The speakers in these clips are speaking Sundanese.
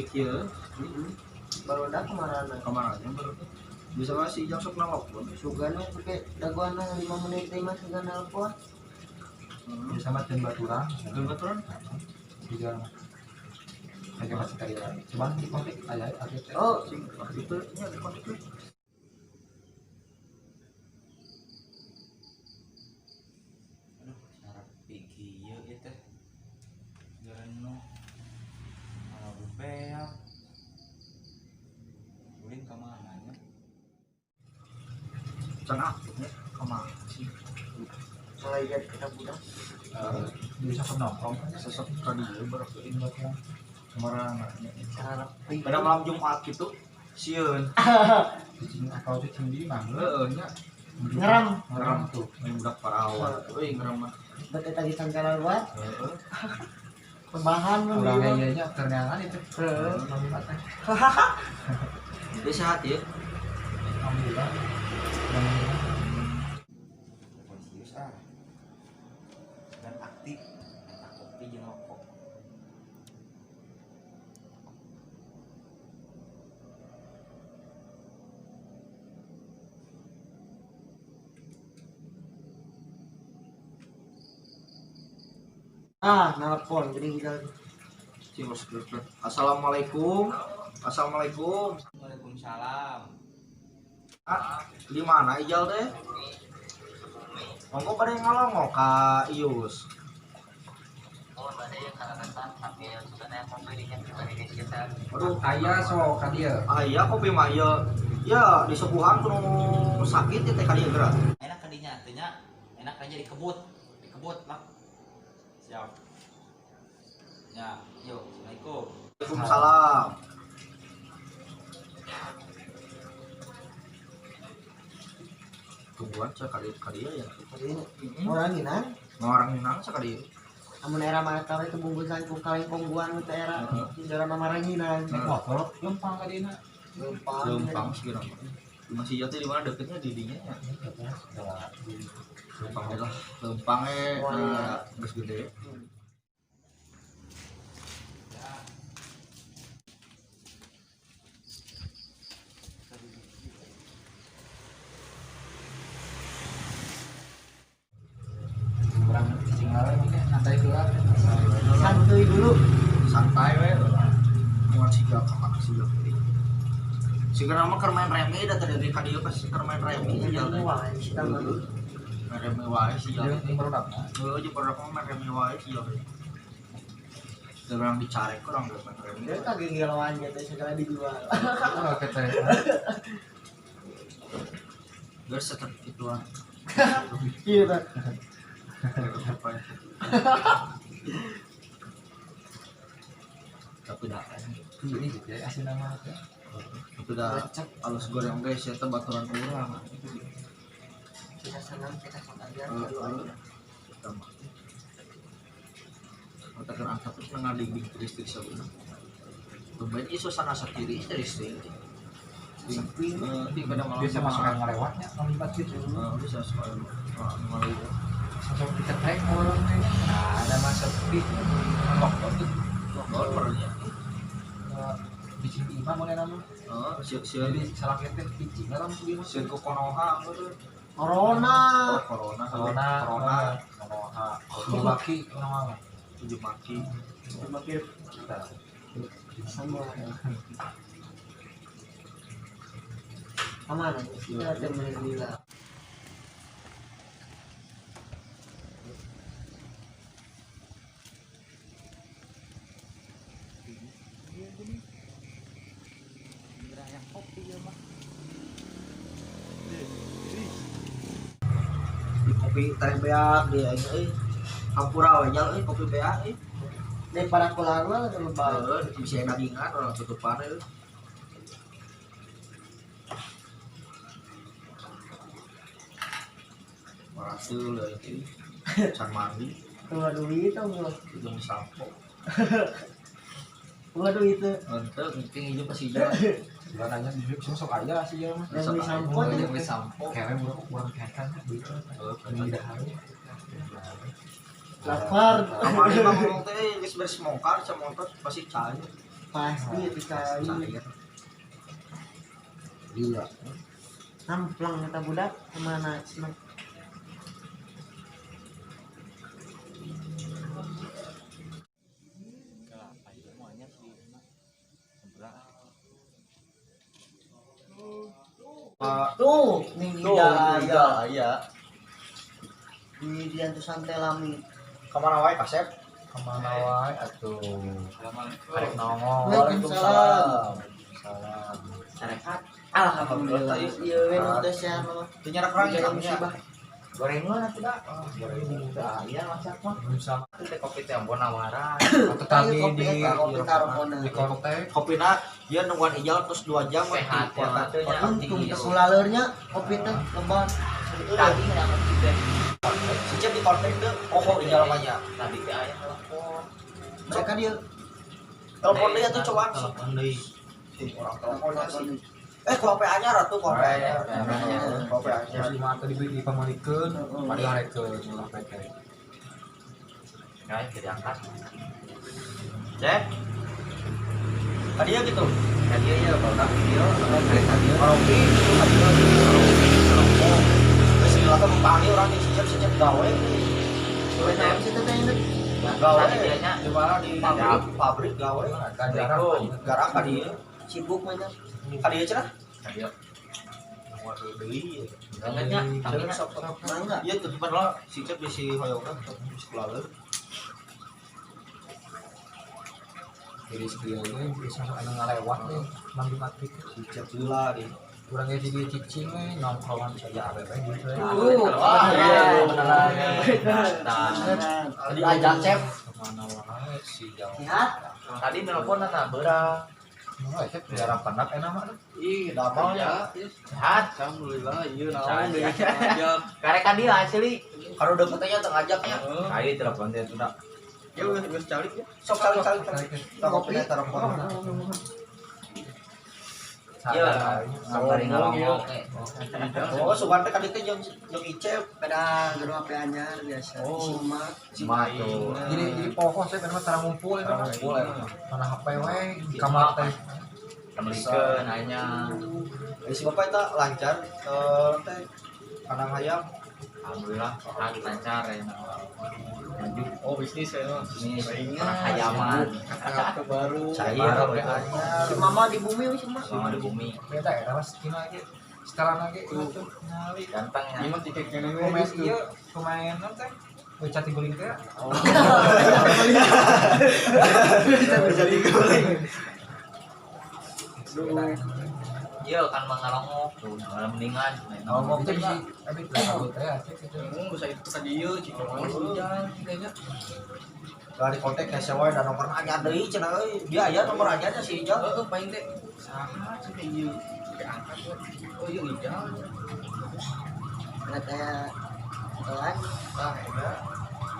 Rapi kieu. Barudak kemana? Kamana nya baru. Bisa mah si Ijang sok nalopon. Sugan we pake dagoan 5 menit teh mah sugan nelpon. Bisa mah teu baturan. Teu baturan. Di jalan. Lagi masih tadi lagi. Cuman di kontak aya aya. Oh, sing itu nya di kontak we. Aduh, sarap kieu ieu teh. Jalan nu malah bebeak. Ulin ka mana nya? Can aktif nya ka mana sih? Mulai jadi kita budak. Bisa sok nongkrong. Sesok ka dieu berarti Ini baturan. kemana nya. Cara rapi. Pada malam Jumat gitu sieun. Cicing atau cicing di mah. Heeh nya. Ngeram. Ngeram tuh. Main budak parawan. Euy ngeram mah. Bet eta di sangkala luar. Heeh. Pebahan mun Urang ieu. ieu nya terneangan itu. Heeh. Jadi sehat ya. Alhamdulillah. Telepon serius ah. Dan aktif, minta kopi jeung rokok. Ah, nelpon jadi gila. Cing bos. Assalamualaikum. Assalamualaikum. Waalaikumsalam. Ah, di mana Ijal teh? Monggo pada ngalongok ka Ius. Aduh, Aya sok ka dieu. aya kopi mah ieu. Ya, disepuhan kudu sakit ya teh ka dieu geura. Enak kadinya teh nya, enak aja dikebut. Dikebut lah. Siap. Ya, yuk, Assalamualaikum. Waalaikumsalam. Tungguan cek ka dieu ya. Orang nginang, Orang nginang cek ka dieu. Amun era mana tahu itu bungkusan ku kaleng kongguan itu era Heeh. jalan nama ranginan. Naik motor lempang ka dieu na. Lempang. Lempang segera mah. Di Masih Jati di mana deketnya di dinya ya. Lempang lah. Lempang Wah. geus gede. Ya. Urang cicing wae mungkin santai heula. Santuy dulu. Santai we. Muat siga ka mana siga. Siga nama keur main remi da tadi ka dieu pas keur main remi ya teh. Wah, kita mah. Main remi wae siga. Jeung barudak. Heeh, jeung barudak mah main remi wae siga. Urang dicarek urang geus main remi. Dia kagak ngeloan gitu segala dijual. Oh, kete. Geus tetep ituan. Iya, Pak. Tapi dah Ini gitu ya asli nama teh. itu dah alus goreng guys ya baturan urang. Kita senang, kita sok aja. Heeh. Kita mah. Mata kan angkat terus ngadigdig listrik sabuna. Tumben ieu suasana satiri listrik. Sepi. Di pada malam. Biasa masuk yang ngelewatnya ngelibat gitu. Heeh, bisa masuk malam itu. Sosok dicetrek orang teh. Nah, ada masa sepi. Lockdown tuh. Lockdown merenya. Bicing di imah mulai nama. Heeh, sieun Jadi salah teh bicing lah langsung di sieun ku Konoha gitu. Corona. Oh, corona. Corona, Corona. Konoha. Tujuh maki orang mah. Tujuh maki. Makin sama. Kemana? Kita temen gila. Yang kopi ya mah. Di kopi teh beak di aing euy. Hampura we jal euy kopi beak euy. Daripada keluar mah lebay. Heeh, bisa dagingan orang tutupan euy. Marasul euy. Can mandi, Keluar duit tau gua. hidung sampo. Keluar duit itu. Henteu engke hijau pasti hijau. Sebenarnya di sini sok aya sih ya mah. Yang beli sampo tuh. Yang beli sampo. Kayaknya urang kekan gitu. Heeh, Di dahar. Lapar. Kamari mah ngomong teh geus beres mongkar can motor pasti cair. Pasti itu cair. Gila. Namplang kata budak kemana sih? Tuh, nih ya, iya. Di diantu santai lami. Kemana wae kasep? Kemana wae atuh. Arek nongol. Waalaikumsalam. Waalaikumsalam. Sarehat. Alhamdulillah. Iya, we nu teh sehat mah. Teu nyarak urang musibah. Gorengan atuh da. Oh, gorengan. Iya masak mah. Bisa Itu teh kopi teh ampun nawaran. atau tadi Kopi di kopi tarpona. di kontak Kopina dia nungguan Ijal terus 2 jam Sehat ya, kota. Untung teh kulaleurnya kopi teh lebat. Tadi kenapa teh? Si Cep di kontak teh oh Ijal mah nya. Tadi teh aya telepon. Mereka dia Telepon deui atuh cobaan sih. Telepon deui. Si orang teleponnya sih. Ku HP anyar atuh ku HP anyar. Ku HP anyar. terus lima atau dibeli di pamalikeun padahal harekeun ulah PT. Kayak jadi angkat. Cek, Tadi ya gitu. tadi ya bapak video, kali tadi Karaoke itu tadi karaoke. Terus si Lata mepanggil orang di si Cep gawe. Gawe naon sih teh teh? Gawe Tadi dianya di mana di pabrik gawe. Ganjaran. Garang ka dieu. Sibuk mah nya. Ka dieu cenah. Tadi Waduh deui. Bangetnya, Tapi sok sok. Mangga. Iya tutupan lah si Cep bisi hoyongna bisi kulaler. Jadi sekali lagi bisa anu ngalewat nih mandi mati. Si Cep heula di. Kurang jadi dia cicing nih nongkrongan saja awewe gitu. Wah, iya. Beneran. Nah, Tadi ajak Cep. Kemana wae si jauh. Sehat. tadi nelpon nana berang. Wah, Cep jarang penat enak mah. Ih, Damel ya. Sehat. Alhamdulillah, iya naon deui ngajak. Karek dia asli. Kalau udah katanya teu ngajaknya. Ayo telepon dia tuh dah. Ya udah geus calik ya. Sok calik calik calik. Kopi telepon. Iya, sampai ngalongok. Oh, sugan teh ka dieu teh jeung jeung Icep. Pada geru HP anyar biasa. Oh. Si mah Cuma tuh. Jadi poho saya kan tara ngumpul eta mah. Ngumpul ya. Mana HP we di kamar teh. Temelikeun anya. Jadi si bapak eta lancar teh kandang hayam. Alhamdulillah sehat lancar ya. Maju. Oh, bisnis ya. Bisnis hayaman. Kata baru. Cair Baru, HP ya. anyar. Si mama di bumi we si mah. Sama di bumi. Beda ya, mas kina ge. Setelan lagi itu nyali. Ganteng ya. Ini mah tiket kene we Pemain geus tuh. ieu, pemain non teh. Cati guling teh. Jadi guling. Iya kan mengalongok tuh, malah mendingan. Ngomong teh bisi abi teh kabut teh asik gitu. Ngomong bisa itu ka dieu cik ngomong si Ijal kayaknya. Lah di kontak hese wae da nomor anyar deui cenah euy. Dia aya nomor anyarnya si Ijal. Heeh, paling teh saha cik ieu. Kayak angkat we. Oh, iya Ijal. Katanya telan. Tah, eta.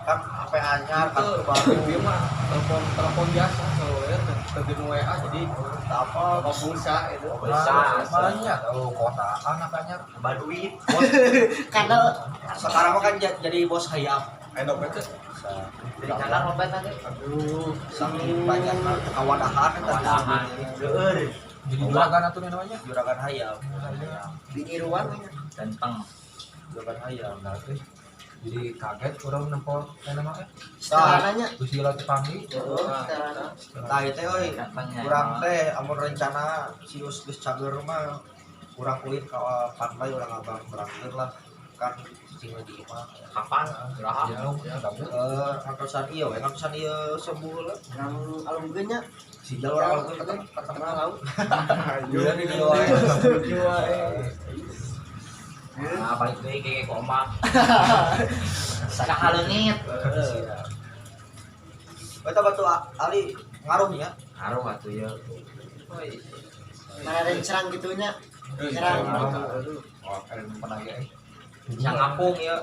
Kan HP anyar kan Itu baru. ieu mah telepon telepon biasa seluler teu WA jadi Tak apa apa pulsa itu. Bisa. Malahnya tahu kotaan apa anyar. Tambah duit. Karena Sekarang mah kan jadi bos hayam. Ayo dompet teh. Jadi jalan lompat aja. Aduh, Saking banyakna kawadahan eta. Kawadahan. Geur. Jadi juragan atuh namanya. Juragan hayam. diniruan we nya. Ganteng. Juragan hayam. Nah, teh. Jadi kaget orang nempel teh nama teh. Setelananya. Gusti Allah tepangi. Heeh, setelana. Tah ieu teh euy. Gantengnya. Urang teh amun rencana si Us geus cager mah urang ulin ka pantai urang abang berangkeun lah kan cicing lagi imah. Kapan? Iraha. Jauh, gabut. Ngantosan ieu we ngantosan ieu sembuh lah. Urang alungkeun nya. Si Jal urang alungkeun ka Tengah laut. Iya di dieu wae. Nah, balik deui ke omak. Saha leungit. Eta batu Ali ngaruh nya. Ngaruh atuh ieu. Mana ada cerang gitu nya. Cerang. Wah, keren pernah ge. Bisa ngapung ieu.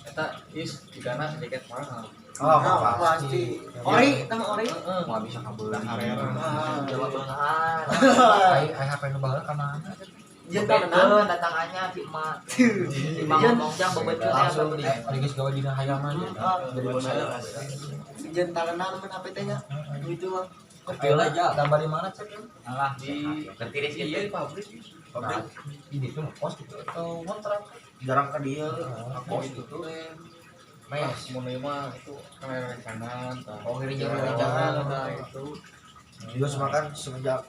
Eta is jigana jaket mahal. Oh, Pasti. Ori, tama ori. Heeh. Moal bisa kabeuli. Arera. Ah. Coba beunghar. Ai ai HP nu baheula ka mana? Jeung talenan. Bebekeun datangannya si emak. Si emak ngomong jang bebekeun Langsung ya. di Ari geus gawe dina hayaman. Ah, jadi bos hayam. Jeung talenan mun HP teh nya. Gitu mah. Kopi lah tambah di mana cek? Alah di ketiris iya di pabrik. Pabrik ini tuh kos gitu atau kontrak? Jarang ke dia kos gitu. Mes mun mah itu kan rencangan. Oh, rencangan nah itu. Juga semakan semenjak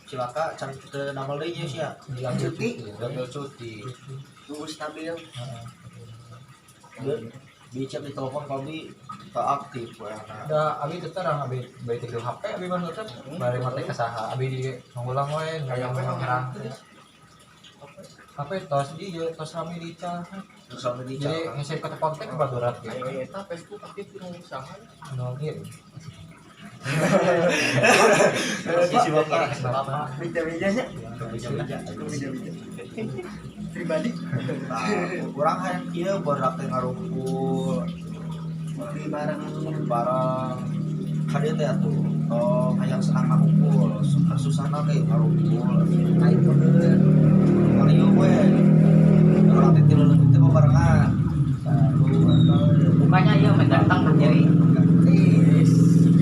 cilaka can teu nambal deui nya sia. Cuti, ambil cuti. Tunggu stabil. Dicek di telepon kami tak aktif we. Da abi teu terang abi bae tiga HP abi mah tetep bari mate ka saha abi di ngulang we ngayang nyerang. HP tos di ieu tos rame di cah. Terus rame di cah. Jadi nge-save ke kontak ke baturan gitu. Ayo eta Facebook aktif di usaha. No ieu. Si bapak bija-bijanya. Bija-bija. Pribadi. Nah, urang hayang kieu borak teh ngarumpul ngopi bareng bareng kadieu teh atuh tong hayang senang ngarumpul susahna teh ngarumpul aing bener ngalieu we urang teh tilu leutik teh babarengan bukannya ieu mah datang berdiri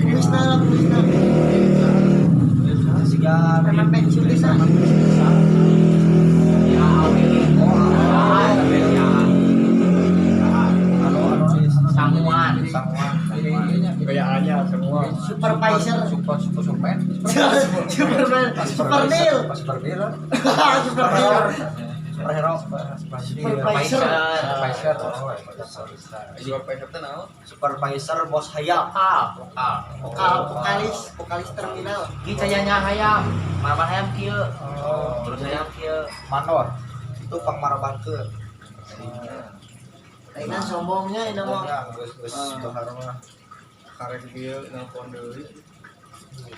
geus na geus na siga preman pensiun geus ya awi sanguan sanguan kayaannya semua supervisor super superman superman supernil supernil superhero supervisor supervisor teh naon supervisor bos hayam vokal vokalis terminal kieu cayanya hayam marban hayam kieu terus hayam kieu mandor itu pangmarbankeun ayeuna sombongnya ayeuna mah geus geus bahar mah karek kieu nelpon deui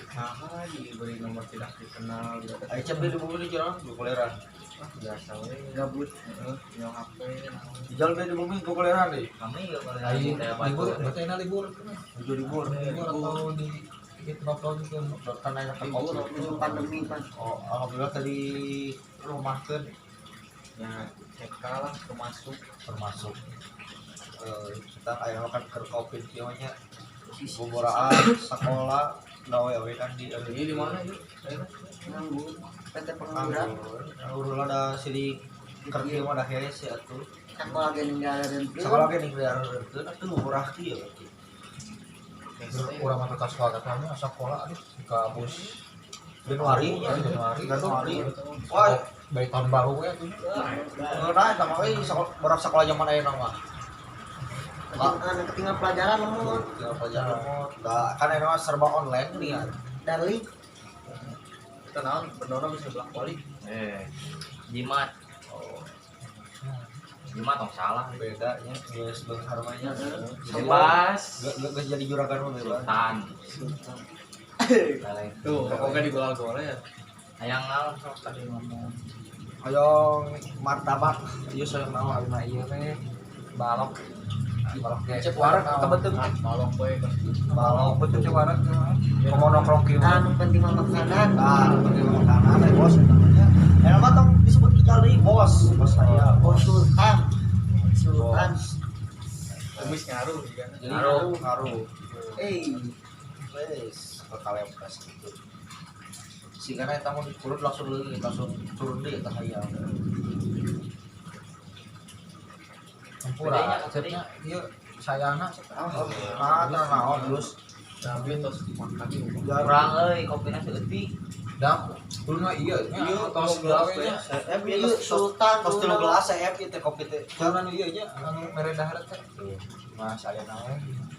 saha diberi nomor tidak dikenal gitu. Ayo cep di bumi di jalan gokoleran. Biasa we gabut heeh nyaw HP Jalan di bumi gokoleran deui. Kami ge gokoleran libur berarti enak libur. Tujuh libur atau di itu lockdown ke lockdown aya ke ujung pandemi pan. Oh, alhamdulillah tadi rumahkeun. Ya, TK lah termasuk kita aya makan keur covid kieu nya. Boboraan sekolah gawe we kan di ini di mana ieu? Nganggur PT pengangguran. Nganggur lah da sidik keur kieu mah da hese atuh. Sekolah ge ninggalkeun. Sekolah ge ninggalkeun atuh murah kieu. Urang mah ka sekolah teh mah sekolah aduh ka bus Januari. Wah, baik tahun baru we atuh. Ngeunah eta mah euy borak sekolah zaman ayeuna mah. Ketinggalan pelajaran lemot. Ketinggalan pelajaran lemot. Da kan ayeuna mah serba online nih ya. Darling. Kita naon bener bisa bolak-balik. Jimat. Oh. Jimat tong salah bedanya geus beunghar mah nya. Bebas. Geus jadi juragan mah bebas. Sultan. Tuh, pokoknya di gola-gola ya. Hayang naon sok tadi ngomong. Hayang martabak, ieu saya naon abi mah ieu teh balok. Balok ge. Cek wareg kebetul. Balok we pasti. Balok betul cek wareg. Komo nongkrong kieu. Anu penting mah makanan. Ah, penting mah makanan eh bos namanya. Eta mah tong disebut ijal deui bos, bos saya, bos sultan. Sultan. Kumis ngaruh juga. Ngaruh. Wes, kakalempes gitu. Sigana eta mah dikurut langsung leuleut, langsung turun deui eta hayam. Tempura, cepnya ieu sayana Ah, teu naon geus. Tapi tos makan Kurang euy kopina seutik. Da, kuluna ieu Ieu tos gawe nya. Ieu sultan tos 3 gelas CF ieu teh kopi teh. Kuluna nu ieu nya anu mere dahar teh. Mah sayana we.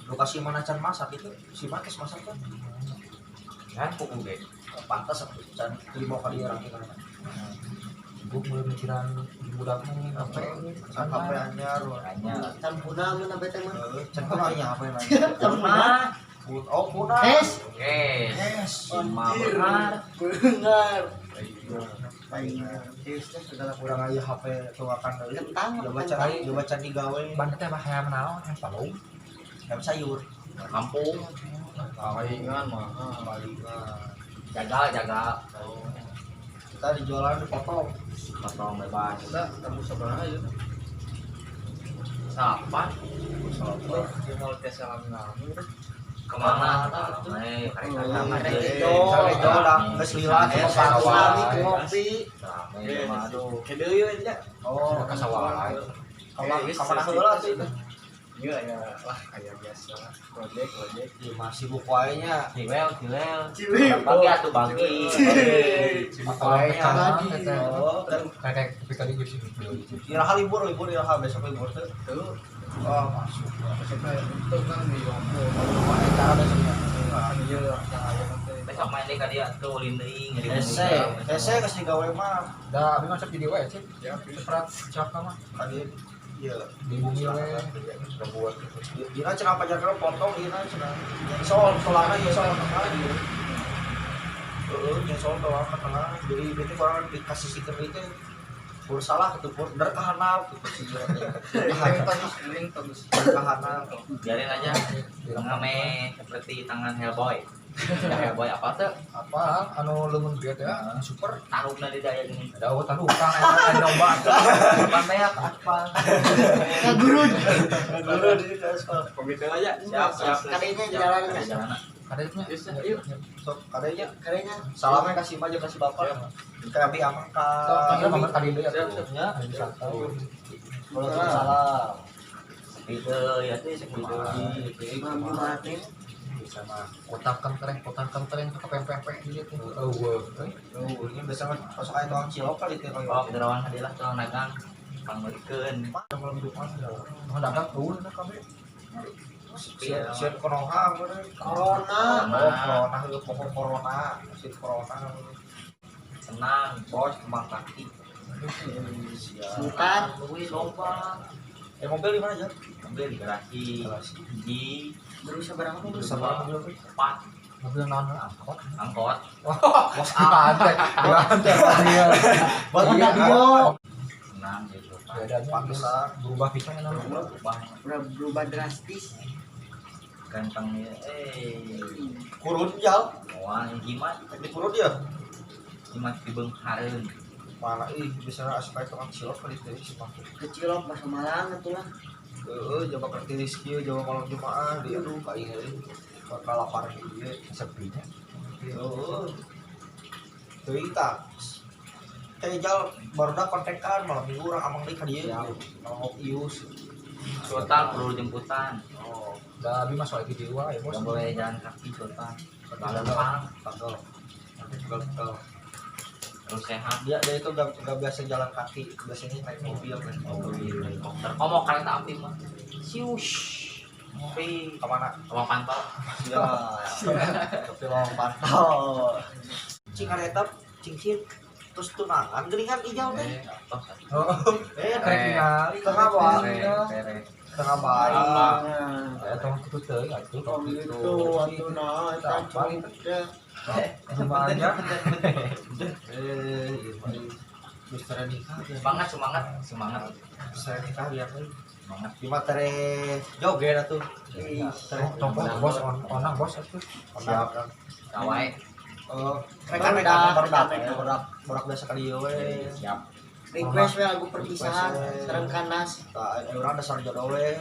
Lokasi mana can masak itu si Matis masak kan? Kan kuku ge. Pantas atuh can dibawa ka dieu rangke kana. Gua mulai mikiran budak nih HP Can HP anyar Anyar. Can puna mun HP teh mah. Can puna nya HP mah. Can puna. Oh puna. Kes. Kes. Benar. Benar. Kes teh segala kurang aya HP tuakan deui. Kentang. Coba can digawe. Ban teh mah hayam naon hayam palung. Hayam sayur. Kampung. Palingan mah. Palingan. Jagal. Kita dijualan dipotong. Potong bebas. Kita tembus sabaraha ieu? Salapan. Salapan. Ieu mau tes salami-lami. Kemana? Geus lila Sawah ngopi. Rame mah aduh. Kedeui we nya. Oh, ka sawah. Kamana heula atuh itu? Iya ya lah kayak biasa lah. Project. Ieu mah sibuk wae nya. Ciwel. Ciwel. Bagi atuh bagi. Sibuk wae nya. Oh, Kayak ketika di sini. Iraha libur iraha besok libur teh. Tuh. Oh, masuk. Besoknya itu kan di Ompo. Acara besoknya. Iya, yang aya nanti. Besok main deui ka dia tuh ulin deui ngeri. Hese geus digawe mah. Da abi mah sok jadi wae sih. Ya, Seperat siapa mah Tadi iya di bumi we sudah buat Dina cenah pajarkeun potong dina cenah. Sol solana ieu sol tengah ieu. Heeh, nya sol tolak ke tengah. Jadi berarti kurang dikasih siker itu pur salah gitu pur der ka handap gitu sih Ring terus. Ka handap. Biarin aja ngame seperti tangan Hellboy. Ya Hellboy apa tuh? Apa anu leungeun gede ya super Tarungna di daya gini. ada oh taruh kang aya domba Depan banyak apa? Kagurun. Dulu di sekolah. Komite aja. Siap. Kadenya jalan Ada jalan. kadenya Yuk. Sok kadenya Kadenya salamnya kasih mah kasih bapak. Kayak abi amang ka. panggil mama tadi deui atuh Nya. salam. Itu ya tuh segitu. malam Jumat teh. Bisa mah kotakan tereng ke pempek gitu. Eueuh. Oh, ini biasanya masuk aya tukang cilok kali teh Oh, gerawang hadilah tukang dagang. Pangmeurikeun. Malam Jumat mau dagang eueuh na kabeh. Sieun corona Corona. Oh, corona heueuh pokok corona, sieun corona. Senang, Bos kembang kaki. Bukan. Duit loba. Mobil di mana aja? Mobil di garasi. Di Berusaha berapa mobil? Sama mobil tuh. empat Mobil naon angkot. angkot. Bos angkot. Angkot. Buat Honda Dio. Senang gitu. Bedanya Pantesan. berubah pisan enak. Berubah Berubah drastis. ganteng ya. Kurun jal. Wah, jimat, Di kurun dia. jimat dibeunghareun. Mana ih bisa asup aya tukang cilok kali teh si mah. Kecilok bahasa Malang atulah. Heeh, jaba kerti kieu jaba malam Jumat di aduh ka ieu euy. Bakal lapar ieu. Sepinya. Heeh. Teuing tah. Teh jal barudak kontekan malam minggu urang amang deui ka dieu. Malam ius. Sultan perlu jemputan. Oh, Da abi mah soal jiwa ya bos. Enggak boleh jalan kaki Sultan. Lempang, tanggal. Tanggal. terus sehat. Dia itu gak biasa jalan kaki, biasanya naik mobil kan. Mobil helikopter. Oh, mau kereta api mah. Siush. Ngopi. Kemana? Sama pantol. Ya. Tapi lawang pantol. Cing kareta cincin terus tunangan geuningan ijau teh. Tos. Oh, Eh, karek ningali. Tengah bae. Tere. Tengah bae. Nah, Ya tong kitu teuing atuh. tong gitu atuh nah eta Paling teh. lumayan. Eh, ieu mah geus tere nikah dia. Semangat, semangat, semangat. Geus tere nikah dia teh. Semangat. Di mah tere joget atuh. Ih, Tere Tong bos onang bos atuh. siap. Kawai. Eh, rekan-rekan barudak, barudak, barudak biasa ka dieu we. Siap. Request we lagu perpisahan sareng Kanas. Tah, urang dasar jodoh we.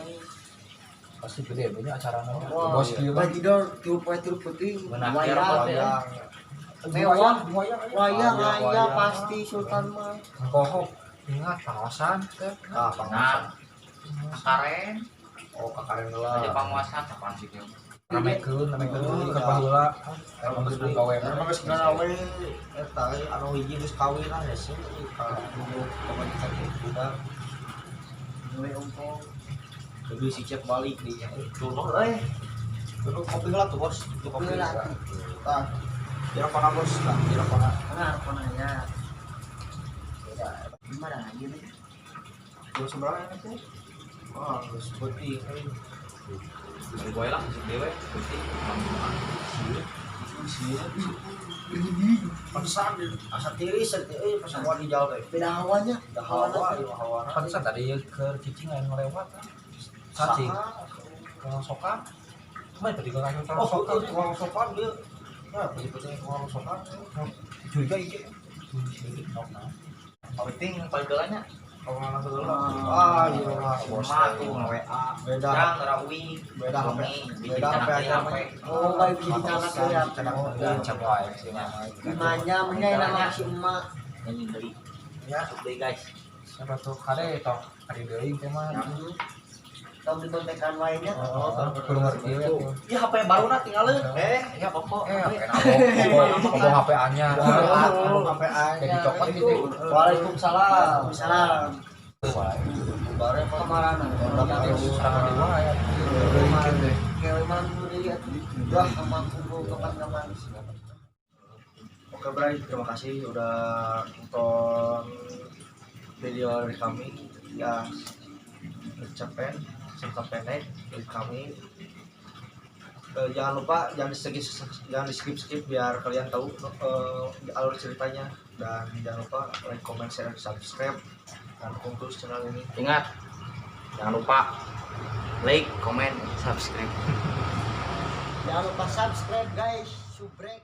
Pasti gede banyak acarana. Wah, Bos kieu mah. Bajidor tilu poe tilu peuting. Benar, Wayang. Wayang. Mewah. Wayang. Wayang Wayang, aya wayang. pasti Sultan mah. Kohok. Ingat pangosan teh. Nah, Nah, kakaren. Oh, kakaren Aja heula. panguasa kapan sih kieu? Ramekeun, ramekeun Oh, deui ka baheula. Emang Geus gawe. Emang geus gawe eta anu hiji geus kawin ah hese ka nunggu pamajikan teh budak. Gawe ongkong. Lebih si cek balik di nya. Dulu euy. Dulu kopi heula tuh bos, tuh kopi. Heula. Tah. Dirokona bos, tah dirokona. Karena arkona ya. Gimana lagi nih? Jam seberapa ini tuh? Wah, geus peuting euy. Dari boy lah, musik dewe, putih. Pantesan asa tiris euy pas gua di jalan teh. Beda hawanya. Da hawa, ieu hawana. Pantesan tadi ke cicing lain ngelewat. Cacing. Tukang sokan. Kemarin tadi gua ngasih tukang Oh, sokan. tukang sokan dia. Nah, peti-peti tukang sokan. Curiga iki. Penting pagelanya. Kamu segala. Ah, iya mah bos. Emak tuh nge-WA. Beda. Jang rawi. Beda HP. Beda HP aja. Oh, baik biji dicanak ya. Diancam wae sih mah. Imanya menya nama si emak. Nyanyi beli. Ya. Masuk deui guys. Siapa tuh kade tong kade deui teh mah. Tong dikontekan wae nya. Oh, kudu ngerti we tuh. Ya HP baru na tinggalin. Ya pokok. Ngomong HP anyar. Ngomong HP anyar. Kayak dicopot gitu. Waalaikumsalam. Waalaikumsalam. Bare Kemana? Sama di mana ya? Kayak malam minggu deui atuh. Wah, kapan kumpul kapan-kapan. Oke Bray, terima kasih udah nonton video dari kami. Ya, cerpen, cerita pendek dari kami. Jangan lupa jangan di skip skip biar kalian tahu alur ceritanya, dan jangan lupa like, comment, share, dan subscribe, dan dukung terus channel ini. Ingat, jangan lupa like, comment, subscribe. Jangan lupa subscribe guys, subrek.